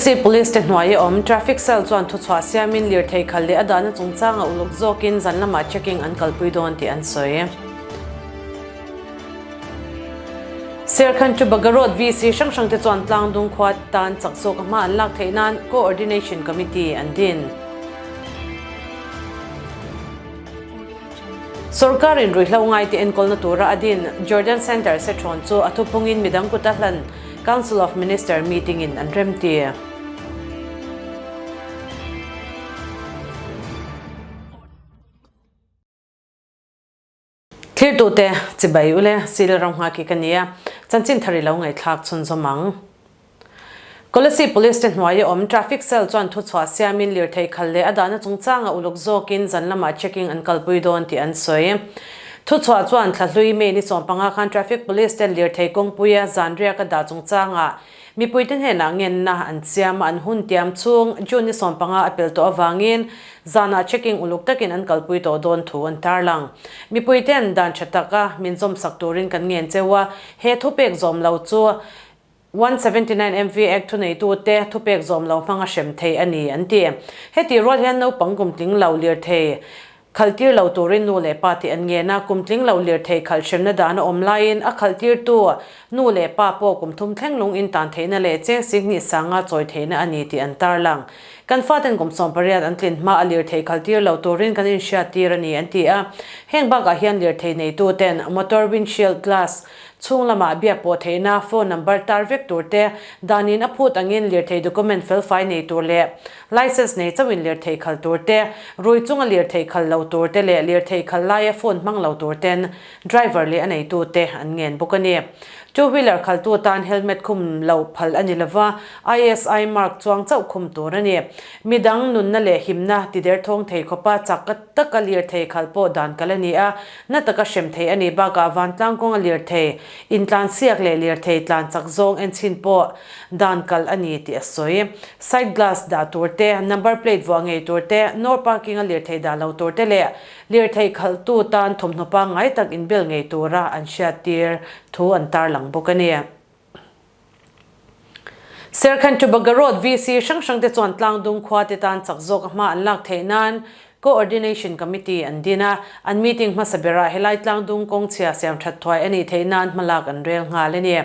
Kolasib Police te hnuaia awm Traffic Cell chuan thuchhuah siamin lirthei khalh leh a dahna chungchanga uluk zawkin zan lamah checking an kalpui dawn tih an sawi. Serkhan chu Bagarot VC hrang hrang te chuan tlangdung khua tan chak zawk a hma an lak theih nan Coordination Committee an din. Sorkarin ruihhlo ngaite enkawlna tura a din Jordan Centre Sethawn chu a thuphungin midang kuta hlan Council of Minister meeting in an remti. Thirtute chibai ule sil ram nghak hi ka nia, chanchin thar i lo ngaihthlak chhunzawm ang. Kolasib Police te hnuaia awm Traffic Cell chuan thuchhuah siamin lirthei khal leh a dahna chungchanga uluk zawkin zan lamah checking an kalpui dawn tih an sawi. Thuchhuah chuan thlahlui May ni 15 khan Traffic Police ten lirthei kawngpuia zan riak a dah chungchangah mipuite hnenah ngenna an siam a, an hun tiam chhung June ni 15 a pel tawh avangin zanah checking uluk takin an kalpui tawh dawn thu an tarlang. Mipuiten dan tha taka min zawmsak turin kan ngen cheu a, he thupek zawm lo chu 179 MV Act thuneitute thupek zawm lo hmanga hrem thei a ni, an ti. Hetih rual hian naupang kumtling lo lirthei khalh tir lo turin nu leh pa tih an ngen a, kumtling lo lirthei khalh hremna dan a awm laiin a khalh tirtu nu leh pa pawh kum thum thleng lung in tan theihna leh cheng singhnih sanga chawi theihna a ni tih an tarlang. Kan faten kum 18 an tlin hma a lirthei khalh tir lo turin kan inhriat tir a ni, an ti a. Heng bakah hian lirthei neituten motor windshield glass Chhung lamah biak pawh theihna phone number tar vek tur te, danin a phut angin lirthei document felfai nei tur leh licence nei chauhin lirthei khal tur te, rui chunga lirthei khal lo tur te leh lirthei khal laia phone hmang lo tur ten driver leh a neitu te an ngen bawk a ni. Two wheeler khaltu tan helmet khum loh phal a ni lova, ISI mark chuang chauh khum tur a ni. Midang nunna leh himna tiderthawng thei khawpa chak taka lirthei khal pawh dan kal a ni a, Na taka hrem thei a nih bakah vantlang kawnga lirthei, intlan siak leh lirthei tlan chak zawng en chhin pawh dan kal a ni tih a sawi. Side glass dah tur te, number plate vuah ngei tur te, no parking a lirthei dah lo tur te leh lirthei khalhtu tan thawmhnaw pangngai tak inbel ngei tura an hriattir thu an tarlang bawk a ni. Serkhan Tubaga Road VC hrang hrang te chuan tlangdung khua te tan chak zawk a hma an lak theih nan Coordination Committee an din a, an meeting hmasa berah helai tlangdung kawng chhia siam that thuai a nih theih nan hma lak an rel nghal a ni.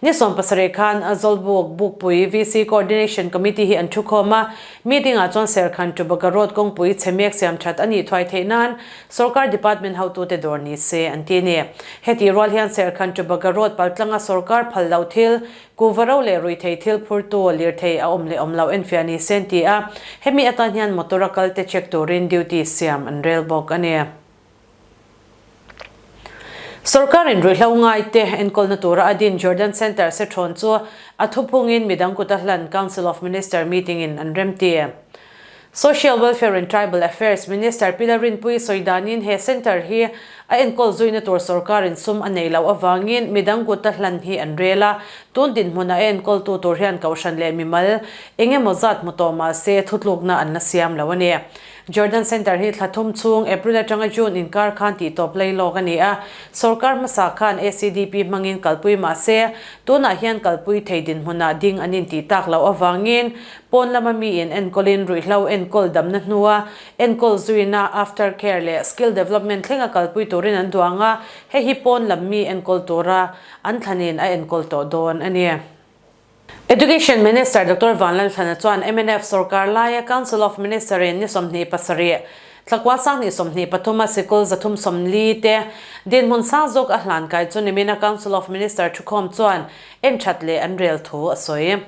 Ni 17 khan Zawlbuk Bukpui VC Coordination Committee hi an thu khawm a, meeting ah chuan Serkhan Tubaga Road kawngpui chhe mek siam that a nih thuai theih nan Sorkar department hotute dawr ni se an ti a ni. Hetih rual hian Serkhan Tubaga Road paltlanga sorkar phal loh thil, kuhva ro leh ruihthei thil phurtu lirthei a awm leh awm loh enfiah ni se an ti a, hemi atan hian motor a kalte check turin duty siam an rel bawk a ni. Sorkarin ruihhlo ngaite enkawlna tura a din Jordan Centre Sethawn chu a thuphungin midang kuta hlan Council of Minister meeting in an remti. Social Welfare and Tribal Affairs Minister Pi Lalrinpuii sawi danin he centre hi a enkawl zuina tur sorkarin sum a nei loh avangin midang kuta hlan hi an rel a, tun dinhmun a enkawltu tur hian kohhran leh mimal eng emaw zat hmu tawh mah se thutlukna an la siam lo a ni. Jordan Centre hi thla thum chhung April atanga June inkar khan tihtawp lei lawk a ni a, sorkar hmasa khan ACDP hmangin kalpui mah se tunah hian kalpui thei dinhmunah ding an intih tak loh avangin Pawn lama miin enkawlin ruihhlo enkawl damna hnua enkawl zuina, after care, leh skill development thlenga kalpui turin an duang a, hei hi pawn lam mi enkawl tura an thlanin a enkawl tawh dawn a ni. Education Minister Doctor Vanlalthlana chuan mnf sorkar laia Council of Minister in ni 27 Thlakua Sanghnih 23 a sikul 340 te dinhmun sang zawk a hlan kai chu nimina Council of Minister thukhawm chuan enthat leh an rel thu a sawi.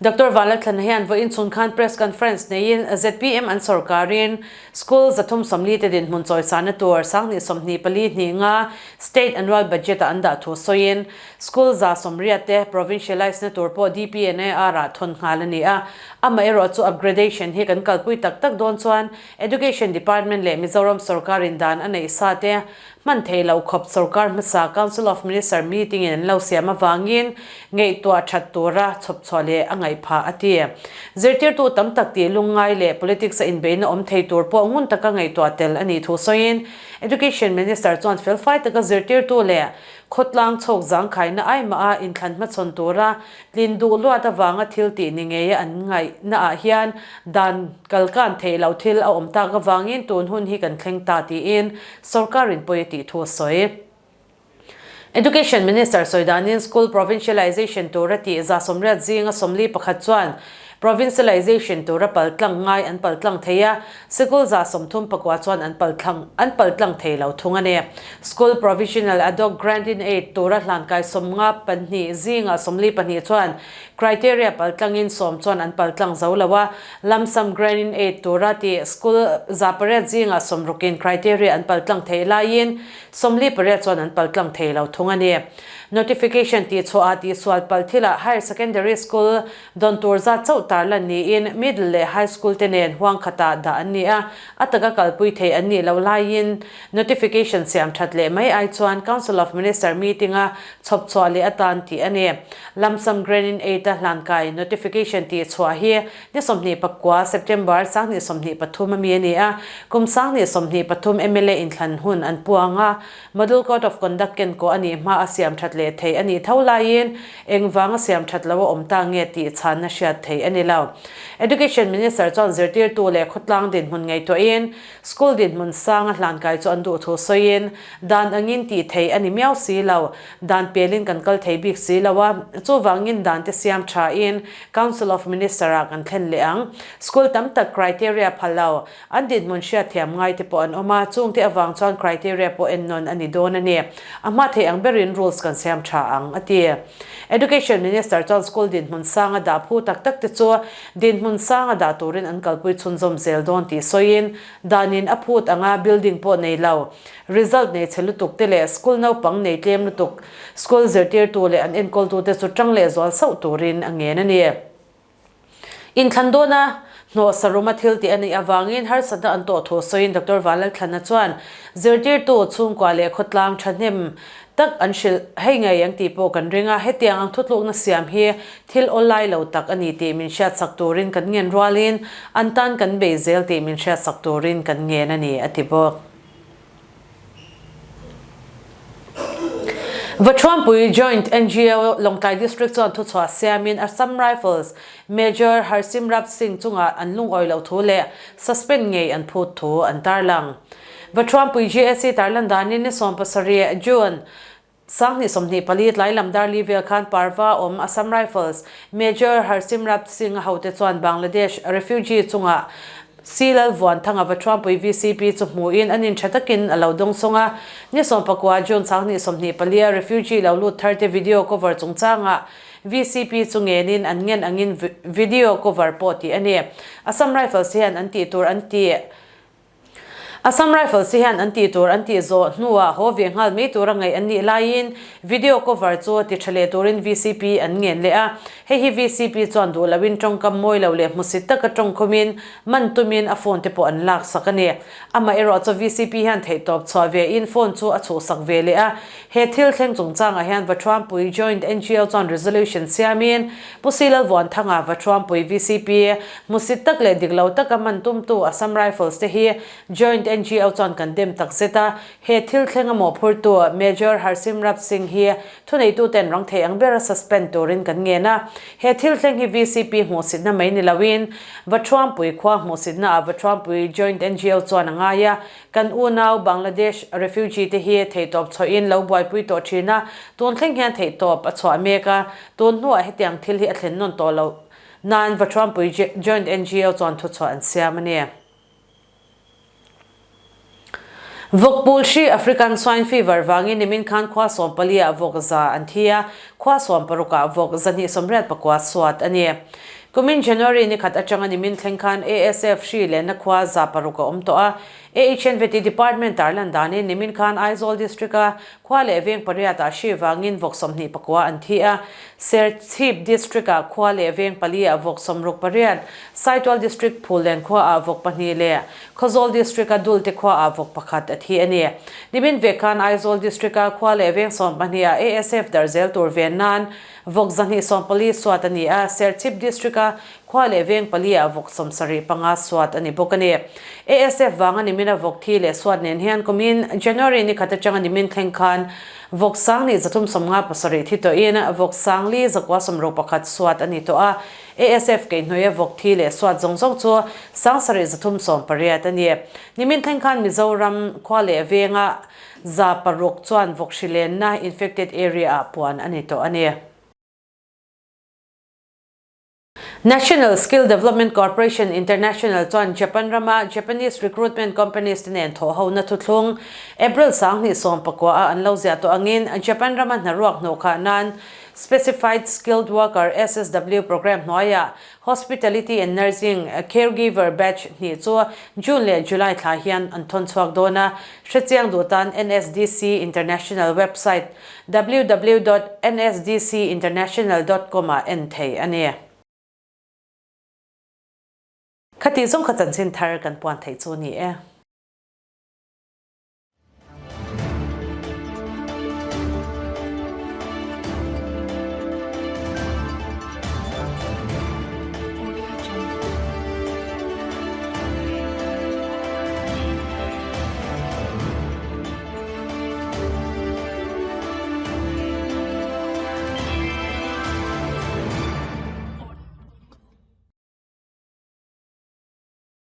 Doctor Vanlalthlana hian vawiin chhun khan press conference neiin zpm an sorkarin school 340 te dinhmun chawisana tur 2024 hnih nga state annual budget ah an dah thu sawiin school 180 te provincialise na tur pawh DPNAR ah thawn nghal a ni a. Amaherawh chu upgradation hi kan kalpui tak tak dawn chuan Education Department leh Mizoram sorkarin dan a neih sa te Hman thei lo khawp sorkar hmasa Council of Minister meeting in an lo siam avangin ngaihtuah that tura chhawpchhuah leh a ngaih phah a ti. Zirtirtu tam tak tih lungngai leh politics a inbeihna awm thei tur pawh ngun taka ngaihtuah tel a nih thu sawiin Education Minister chuan felfai taka zirtirtu leh. Khawtlang chhawk zangkhaina ai mah a inthlan hmachhawn tura tlin duh luat avanga thil tih ni ngeia an ngaihna ah hian dan kalkan theih loh thil a awm tak avangin tun hun hi kan thleng ta tiin sorkarin pawi a tih thu a sawi. Education Minister sawi danin School Provincialization tura tih 180 zinga 41 chuan Provincialization tura paltlang ngai an paltlang thei a, sikul 39 chuan an palthlang an paltlang thei lo thung a ni. School Provisional Ad-hoc Grant-in-Aid tura hlankai 52 zinga 42 chuan criteria paltlangin 10 chuan an paltlang zo lo a, Lump Sum Grant-in-Aid tura tih school 800 zinga 60in criteria an paltlang theih laiin 48 chuan an paltlang thei lo thung a ni. Notification tih chhuahah tihsual palh thilah Higher Secondary School dawn tur zat chauh tarlan niin Middle leh High School te nen huang khatah dah an ni a, a taka kalpui thei an nih loh laiin notification siam that leh mai ai chuan Council of Minister meeting-a chhawp chhuah leh atan tih a ni. Lump Sum Grant-in-Aid a hlankai notification tih chhuah hi Ni 29, September, 2023 a mi a ni a, kum 2023 mla inthlan hun an puang a, Model Code of Conduct ken kawh a nih hma a siam that leh thei a nih tho laiin engvang a siam that lo a awm ta nge tih chhanna hriat theih a ni lo. Education Minister chuan zirtirtu leh khawtlang dinhmun ngaihtuahin school dinhmun sang a hlankai chu an duh thu sawiin dan angin tih theih a ni miau si lo, dan pelin kan kal thei bik si lo a, chuvangin dan te siam thain Council of Minister ah kan thlen leh ang. School tam tak criteria phal lo, an dinhmun hriatthiam ngai te pawh an awm a, chungte avang chuan criteria pawh ennawn a ni dawn a ni. A hma theih ang berin rules kan siam tha ang, a ti. Education Minister chuan school dinhmun sanga dah phu tak tak te chu dinhmun sanga dah turin an kalpui chhunzawm zel dawn tih sawiin, danin a phut anga building pawh nei lo, result nei chhe lutuk te leh school naupang nei tlem lutuk School zirtirtu leh an enkawltute chu tang leh zual sauh turin a ngen a ni. Inthlan dawna hnawh saruma thil tih a nih avangin harsatna an tawh thu sawiin Doctor Vanlalthlana chuan zirtirtu chhungkua leh khawtlang thahnem tak an hrilh hei ngei ang tih pawh kan ring a, hetiang ang thutlukna siam hi thil awlai lo tak a ni tih min hriatsak turin kan ngen rualin an tan kan bei zel tih min hriatsak turin kan ngen a ni, a ti bawk. Vathuampui Joint ngo Lawngtlai District chuan thuchhuah siamin Assam Rifles Major Harsimrat Singh chungah an lungawi loh thu leh suspend ngei an phut thu an tarlang. Vathuampui GAC tarlan danin ni 17 June 2024 tlai lam dar li vel khan Parva awm Assam Rifles Major Harsimrat Singh a hote chuan Bangladesh refugee chungah C Lalvuanthanga Vathuampui VCP chu hmuhin an intha takin a lo dawngsawng a. Ni 19 June 2024 a refugee lo lut tharte video cover chungchangah VCP chu ngenin an ngen angin video cover pawh tih a ni. Assam Rifles hian an tih tur an ti. Assam Rifles hi hian an tih tur an tih zawh hnuah haw ve nghal mai tura ngaih an nih laiin video cover chu ti tha leh turin VCP an ngen leh a. Hei hi VCP chuan duh loin tawngkam mawi lo leh hmusit taka tawngkhumin man tumin a phone te pawh an laksak a ni. Amaherawh chu VCP hian theihtawp chhuah vein phone chu a chhuhsak ve leh a. He thil thleng chungchangah hian Vathuampui Joint ngo chuan resolution siamin Pu Silalvuanthanga Vathuampui VCP hmusit tak leh dik lo taka man tumtu Assam Rifles te hi Joint ngo chuan kan dem tak zet a. He thil thleng a mawhphurtu Major Harsimrat Singh hi thuneituten rang thei ang bera suspend turin kan ngen a. He thil thleng hi VCP hmuhsitna mai ni loin Vathuampui khua hmuhsitna ah Vathuampui Joint ngo chuan a ngai a. Kan unau Bangladesh refugee te hi theihtawp chhuahin lo buaipui tawh thin a, tun thleng hian theihtawp a chhuah mek a, tun hnuah hetiang thil hi a thlen nawn tawh loh nan Vathuampui Joint ngo chuan thuchhuah an siam a ni. Vawkpul hri African Swine Fever vangin nimin khan khua 14 ah vawk za an thi a, khua 16 ah vawk 289 suat a ni. Kumin January ni khat atanga nimin thleng khan ASF hri lenna khua 600 a awm tawh a. AHNVT Department tarlan danin nimin khan Aizawl District-a khua leh veng pariatah hri vangin vawk 29 an thi a. Serchhip District-ah khua leh veng paliah vawk 68, Saitual District Phullen khuaah vawk pahnih leh Khawzawl District-a Dulte khuaah vawk pakhat a thi a ni. Nimin vek khan Aizawl District-a khua leh veng 12ah ASF darh zel tur ven nan Vawk 240 suat a ni a, Serchhip District-a. Khua leh veng paliah vawk 75 suat a ni bawk a ni. ASF vanga nimina vawk thi leh suat nen hian kumin January ni khat atanga nimin thleng khan vawk 2357 thi tawhin vawk 4161 suat a ni tawh a. ASF keihnuaia vawk thi leh suat zawng zawng chu 7318 a ni. Nimin thleng khan Mizoram khua leh venga 600 chuan vawk hrilenna infected area-ah puan a ni tawh a ni. National Skill Development Corporation International chuan Japan rama Japanese recruitment companies te nen thawhhona thuthlung April 2019 a an lo ziah tawh angin Japan rama hnaruak hnawhkhah nan Specified Skilled Worker, SSW, program hnuaiah Hospitality and Nursing Caregiver Batch hnih chu June leh July thla hian an thawn chhuak dawn a, hrechiang duh tan NSDC International website www dot nsdcinternational dot com ah en thei a ni. Khati zawng kha chanchin thar kan puan theih chu a ni e.